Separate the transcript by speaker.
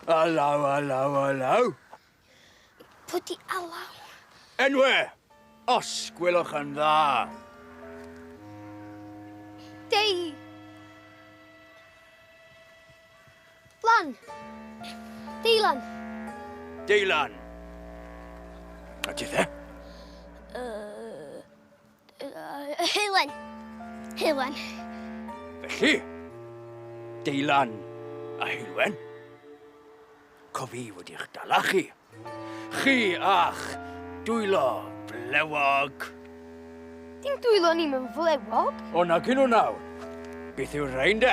Speaker 1: Alaw, alaw, alaw.
Speaker 2: Pwy di Alaw?
Speaker 1: Enwe, os gwelwch yn dda.
Speaker 2: Dei. Lan. Deilan.
Speaker 1: Deilan. A ti the?
Speaker 2: Heilen. Heilen.
Speaker 1: Felly, Deilan a Heulwen, cofi wedi'ch dala chi. Chi a'ch dwylo flewog.
Speaker 2: Dim dwylo ni'm yn flewog.
Speaker 1: O, nag nhw nawr. Beth yw'r rhain de?